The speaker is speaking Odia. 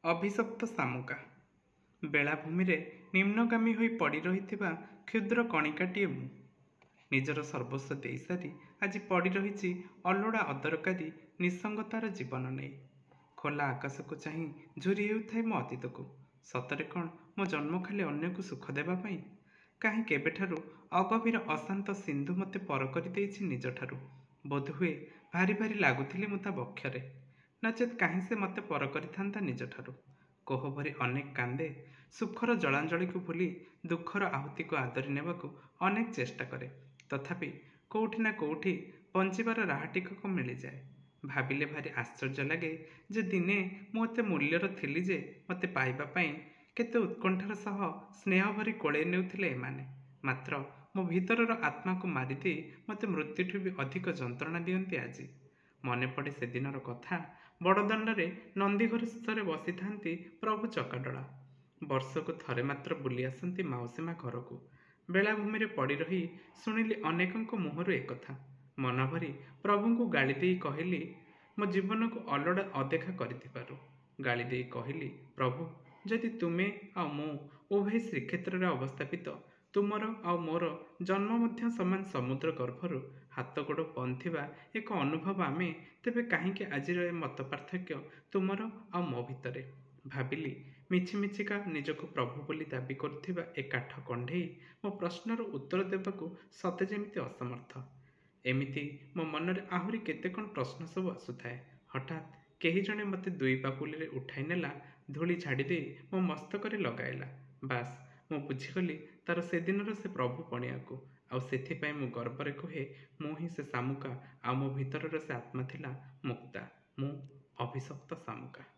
ଅଭିଶପ୍ତ ଶାମୁକା। ବେଳାଭୂମିରେ ନିମ୍ନଗାମୀ ହୋଇ ପଡ଼ି ରହିଥିବା କ୍ଷୁଦ୍ର କଣିକାଟିଏ ମୁଁ। ନିଜର ସର୍ବସ୍ୱ ଦେଇସାରି ଆଜି ପଡ଼ି ରହିଛି ଅଲୋଡ଼ା ଅଦରକାରୀ ନିଃସଙ୍ଗତାର ଜୀବନ ନେଇ। ଖୋଲା ଆକାଶକୁ ଚାହିଁ ଝୁରି ହେଉଥାଏ ମୋ ଅତୀତକୁ। ସତରେ କ'ଣ ମୋ ଜନ୍ମ ଖାଲି ଅନ୍ୟକୁ ସୁଖ ଦେବା ପାଇଁ? କାହିଁ କେବେଠାରୁ ଅଗଭୀର ଅଶାନ୍ତ ସିନ୍ଧୁ ମୋତେ ପର କରିଦେଇଛି ନିଜଠାରୁ। ବୋଧହୁଏ ଭାରି ଭାରି ଲାଗୁଥିଲି ମୁଁ ତା ବକ୍ଷରେ। ନଚେତ୍ କାହିଁ ସେ ମୋତେ ପର କରିଥାନ୍ତା ନିଜଠାରୁ। କୋହଭରି ଅନେକ କାନ୍ଦେ, ସୁଖର ଜଳାଞ୍ଜଳିକୁ ଭୁଲି ଦୁଃଖର ଆହୁତିକୁ ଆଦରି ନେବାକୁ ଅନେକ ଚେଷ୍ଟା କରେ। ତଥାପି କୋଉଠି ନା କୋଉଠି ବଞ୍ଚିବାର ରାହା ଟିକକ ମିଳିଯାଏ। ଭାବିଲେ ଭାରି ଆଶ୍ଚର୍ଯ୍ୟ ଲାଗେ ଯେ ଦିନେ ମୁଁ ଏତେ ମୂଲ୍ୟର ଥିଲି ଯେ ମୋତେ ପାଇବା ପାଇଁ କେତେ ଉତ୍କଣ୍ଠାର ସହ ସ୍ନେହଭରି କୋଳେଇ ନେଉଥିଲେ ଏମାନେ। ମାତ୍ର ମୋ ଭିତରର ଆତ୍ମାକୁ ମାରିଦେଇ ମୋତେ ମୃତ୍ୟୁଠୁ ବି ଅଧିକ ଯନ୍ତ୍ରଣା ଦିଅନ୍ତି ଆଜି। ମନେପଡ଼େ ସେଦିନର କଥା। ବଡ଼ଦାଣ୍ଡରେ ନନ୍ଦିଘୋଷରେ ବସିଥାନ୍ତି ପ୍ରଭୁ ଚକାଡୋଳା। ବର୍ଷକୁ ଥରେ ମାତ୍ର ବୁଲି ଆସନ୍ତି ମାଉସୀ ମା ଘରକୁ। ବେଳାଭୂମିରେ ପଡ଼ି ରହି ଶୁଣିଲି ଅନେକଙ୍କ ମୁହଁରୁ ଏକଥା। ମନଭରି ପ୍ରଭୁଙ୍କୁ ଗାଳି ଦେଇ କହିଲି ମୋ ଜୀବନକୁ ଅଲୋଡ଼ା ଅଦେଖା କରିଥିବାରୁ। ଗାଳି ଦେଇ କହିଲି, ପ୍ରଭୁ, ଯଦି ତୁମେ ଆଉ ମୁଁ ଉଭୟେ ଶ୍ରୀକ୍ଷେତ୍ରରେ ଅବସ୍ଥାପିତ, ତୁମର ଆଉ ମୋର ଜନ୍ମ ମଧ୍ୟ ସମାନ ସମୁଦ୍ର ଗର୍ଭରୁ ହାତ ଗୋଡ଼ ବନ୍ଦ ଥିବା ଏକ ଅନୁଭବ ଆମେ, ତେବେ କାହିଁକି ଆଜିର ଏ ମତପାର୍ଥକ୍ୟ ତୁମର ଆଉ ମୋ ଭିତରେ? ଭାବିଲି ମିଛି ମିଛିକା ନିଜକୁ ପ୍ରଭୁ ବୋଲି ଦାବି କରୁଥିବା ଏ କାଠ କଣ୍ଢେଇ ମୋ ପ୍ରଶ୍ନର ଉତ୍ତର ଦେବାକୁ ସତେ ଯେମିତି ଅସମର୍ଥ। ଏମିତି ମୋ ମନରେ ଆହୁରି କେତେ କ'ଣ ପ୍ରଶ୍ନ ସବୁ ଆସୁଥାଏ। ହଠାତ୍ କେହି ଜଣେ ମୋତେ ଦୁଇ ପାପୁଲିରେ ଉଠାଇ ନେଲା, ଧୂଳି ଝାଡ଼ି ଦେଇ ମୋ ମସ୍ତକରେ ଲଗାଇଲା। ବାସ୍, ମୁଁ ବୁଝିଗଲି ତାର ସେଦିନର ସେ ପ୍ରଭୁ ପଣିଆକୁ। ଆଉ ସେଥିପାଇଁ ମୁଁ ଗର୍ବରେ କୁହେ, ମୁଁ ହିଁ ସେ ଶାମୁକା ଆଉ ମୋ ଭିତରର ସେ ଆତ୍ମା ଥିଲା ମୁକ୍ତା। ମୁଁ ଅଭିଶପ୍ତ ଶାମୁକା।